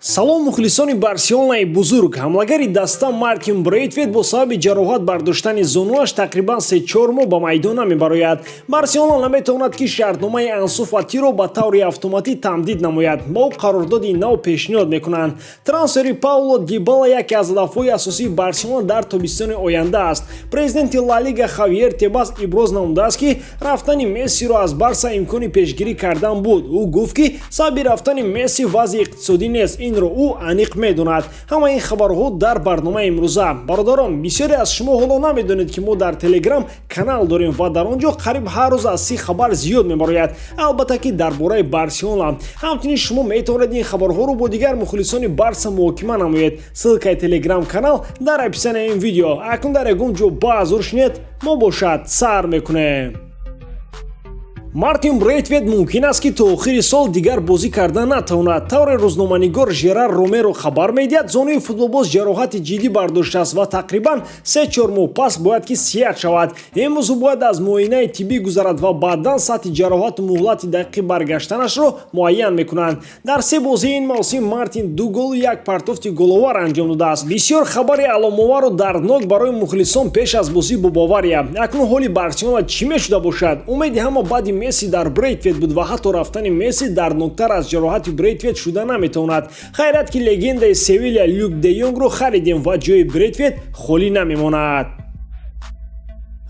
Салом, мухлисони Барселонаи бузург! Ҳамлагари даста Мартин Брейтвет бо сабаби ҷароҳат бардоштани зонуаш тақрибан 3-4 моҳ ба майдон намебарояд. Барселона наметавонад, ки шартномаи Ансу Фатиро ба таври автоматӣ тамдид намояд. Ба ӯ қарордоди нав пешниҳод мекунанд. Трансфери Пауло Дибала яке аз ҳадафҳои асосии Барселона дар тобистони оянда аст. Президенти Ла Лига Хавьер Тебас иброз намудааст, ки рафтани Мессиро аз Барса имкони пешгирӣ кардан буд. Ӯ гуфт, ки сабаби рафтани Месси вазъи иқтисодӣ нест, инро ӯ аниқ медонад. Ҳамаи ин хабарҳо дар барномаи имрӯза. Бародарон, бисёре аз шумо ҳоло намедонед, ки мо дар Телеграм канал дорем ва дар он ҷо қариб ҳар рӯз аз 30 хабар зиёд мебарояд, албатта ки дар бораи Барселона. Ҳамчунин шумо метавонед ин хабарҳоро бо дигар мухлисони Барса муҳокима намоед. Ссылкаи Телеграм канал дар описанияи ин видео. Акнун дар ягон ҷо баазур шинед, мо бошад сар мекунем. Мартин Брейтвет мумкин аст, ки то охири сол дигар бозӣ карда натавонад. Тавре рӯзноманигор Жерар Ромеро хабар медиҳад, зонуи футболбоз ҷароҳати ҷиддӣ бардоштааст ва тақрибан 3-4 моҳ пас бояд ки сиҳат шавад. Имрӯз ӯ бояд аз муоинаи тиббӣ гузарад ва баъдан сатҳи ҷароҳату муҳлати дақиқи баргаштанашро муайян мекунанд. Дар се бозии ин мавсим Мартин ду голу як партофти головар анҷом додааст. Бисёр хабари аломовару дарднок барои мухлисон пеш аз бозӣ бо Бавария. Акнун ҳоли Барселона чӣ мешуда бошад? Умеди ҳама баъди Месси дар Брейтвет буд ва ҳатто рафтани Месси дардноктар аз ҷароҳати Брейтвет шуда наметавонад. Хайрият, ки легендаи Севиля Люк де Йонгро харидем ва ҷои Брейтвет холӣ намемонад.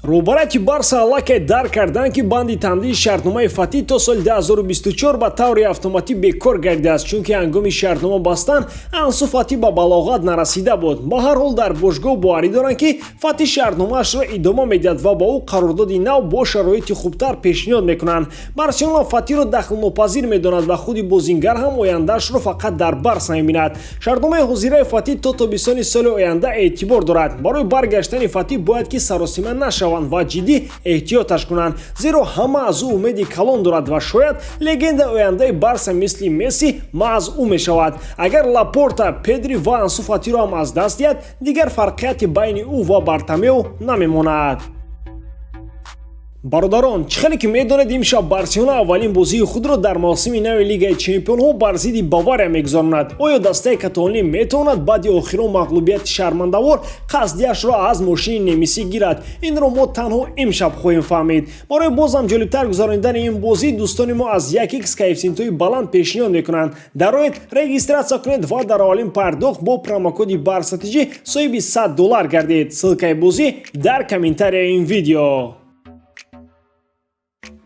Роҳбарияти Барса аллакай дарк карданд, ки банди тамдиди шартномаи Фатӣ то соли 2024 ба таври автоматӣ бекор гардидааст, чунки ҳангоми шартнома бастан Ансу Фатӣ ба балоғат нарасида буд. Ба ҳар ҳол, дар бошгоҳ боварӣ доранд, ки Фатӣ шартномаашро идома медиҳад ва ба ӯ қарордоди нав бо шароити хубтар пешниҳод мекунанд. Барселона Фатиро дахлнопазир медонад ва худи бозингар ҳам ояндаашро фақат дар Барса мебинад. Шартномаи ҳозираи Фатӣ то тобистони соли оянда эътибор дорад. Барои баргаштани Фатӣ бояд ки саросима нашаванд ва ҷиддӣ эҳтиёташ кунанд, зеро ҳама аз ӯ умеди калон дорад ва шояд легендаи ояндаи Барса мисли Месси маҳз ӯ мешавад. Агар Лапорта Педри ва Ансу Фатиро ҳам аз даст диҳад, дигар фарқияти байни ӯ ва Бартомео намемонад. Бародарон, чӣ хеле ки медонед, имшаб Барселона аввалин бозии худро дар мавсими нави Лигаи чемпионҳо бар зидди Бавария мегузаронад. Оё дастаи каталонӣ метавонад баъди охирон мағлубияти шармандавор қасдиашро аз мошини немисӣ гирад? Инро мо танҳо имшаб хоҳем фаҳмид. Барои бозам ҷолибтар гузаронидани ин бозӣ дӯстони мо аз 1x коэффисиентҳои баланд пешниҳод мекунанд. Дароед, регистрация кунед ва дар аввалин пардохт бо промокоди БАРСАТИҷӣ соҳиби 100 доллар гардед. Ссылкаи бозӣ дар комментарияи ин видео.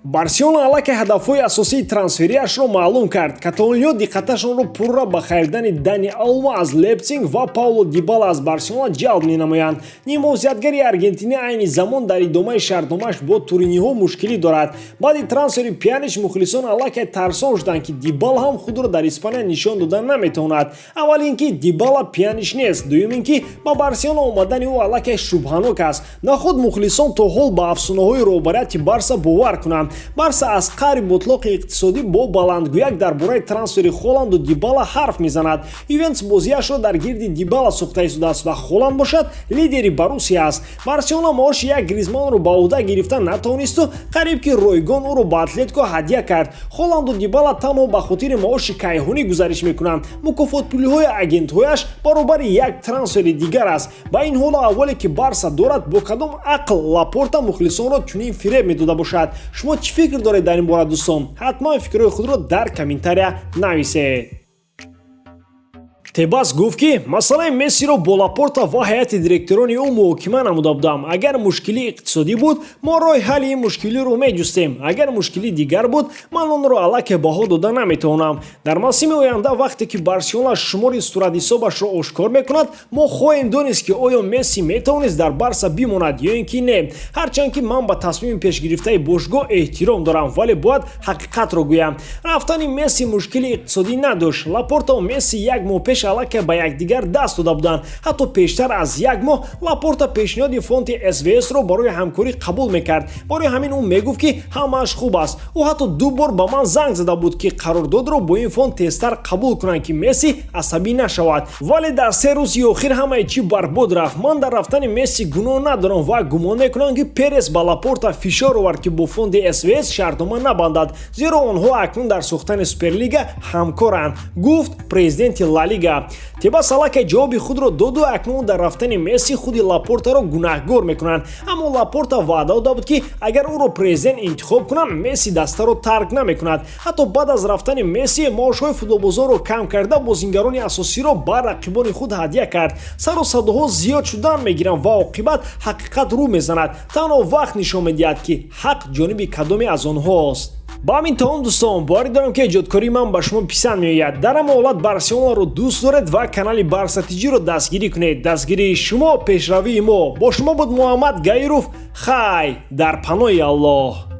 Барселона аллакай ҳадафҳои асосии трансфериашро маълум кард. Каталониё диққаташонро пурра ба харидани Дани Олмо аз Лейпсиг ва Пауло Дибала аз Барселона ҷалб менамоянд. Нимҳофизатгари аргентинӣ айни замон дар идомаи шартномааш бо туриниҳо мушкилӣ дорад. Баъди трансфери Пьянич мухлисон аллакай тарсон шуданд, ки Дибала ҳам худро дар Испания нишон дода наметавонад. Аввал ин ки Дибала Пьянич нест, дуюм ин ки ба Барселона омадани ӯ аллакай шубҳанок аст. Наход мухлисон то ҳол ба афсонаҳои роҳбарияти Барса бовар кунанд. Барса аз қаъри ботлоқи иқтисодӣ бо баландгӯяк дар бораи трансфери Холанду Дибала ҳарф мезанад. Ювентус бозиашро дар гирди Дибала сохта истодааст ва Холанд бошад лидери Боруссия аст. Барселона маоши як Гризманро ба ӯҳда гирифта натавонисту қариб ки ройгон ӯро ба Атлетико ҳадя кард. Холанду Дибала танҳо ба хотири маоши кайҳонӣ гузариш мекунанд. Мукофотпулиҳои агентҳояш баробари як трансфери дигар аст. Ба ин ҳолу аҳволе ки Барса дорад, бо кадом ақл Лапорта мухлисонро чунин фиреб медода бошад? Шумо чӣ фикр доред дар ин бора, дӯстон? Ҳатман фикрҳои худро дар комментария нависед. Тебас гуфт, ки масъалаи Мессиро бо Лапорта ва ҳайати директорони ӯ муҳокима намуда будам. Агар мушкилии иқтисодӣ буд, мо роҳи ҳалли ин мушкилиро меҷустем. Агар мушкилии дигар буд, ман онро аллакай баҳо дода наметавонам. Дар мавсими оянда, вақте ки Барселона шумори суратҳисобашро ошкор мекунад, мо хоҳем донист, ки оё Месси метавонист дар Барса бимонад ё ин ки не. Ҳарчанд ки ман ба тасмими пешгирифтаи бошгоҳ эҳтиром дорам, вале бояд ҳақиқатро гӯям: рафтани Месси мушкили иқтисодӣ надошт. Лапорта ва Месси як моҳ пеш пеш аллакай ба якдигар даст дода буданд. Ҳатто пештар аз як моҳ Лапорта пешниҳоди фонди СВС-ро барои ҳамкорӣ қабул мекард. Барои ҳамин ӯ мегуфт, ки ҳамааш хуб аст. Ӯ ҳатто ду бор ба ман занг зада буд, ки қарордодро бо ин фонд тезтар қабул кунанд, ки Месси асабӣ нашавад. Вале дар 3 рӯзи охир ҳамаи чӣ барбод рафт. Ман дар рафтани Месси гуноҳ надорам ва гумон мекунам, ки Перес ба Лапорта фишор овард, ки бо фонди СВС шартнома набандад, зеро онҳо акнун дар сохтани Суперлига ҳамкоранд, гуфт президенти Ла Лига. Тебас аллакай ҷавоби худро доду акнун дар рафтани Месси худи Лапортаро гунаҳгор мекунанд. Аммо Лапорта ваъда дода буд, ки агар ӯро президент интихоб кунанд, Месси дастаро тарк намекунад. Ҳатто баъд аз рафтани Месси маошҳои футболбозонро кам карда, бозингарони асосиро ба рақибони худ ҳадя кард. Сару садоҳо зиёд шудан мегиранд ва оқибат ҳақиқат рӯ мезанад. Танҳо вақт нишон медиҳад, ки ҳақ ҷониби кадоме аз онҳост. Ба ҳамин тамом, дӯстон. Боварӣ дорам, ки эҷодкории ман ба шумо писанд меояд. Дар ҳама ҳолат Барселонаро дӯст доред ва канали Барса Тиҷиро дастгирӣ кунед. Дастгирии шумо пешравии мо. Бо шумо буд Муҳаммад Гаиров. Хай, дар паноҳи Аллоҳ.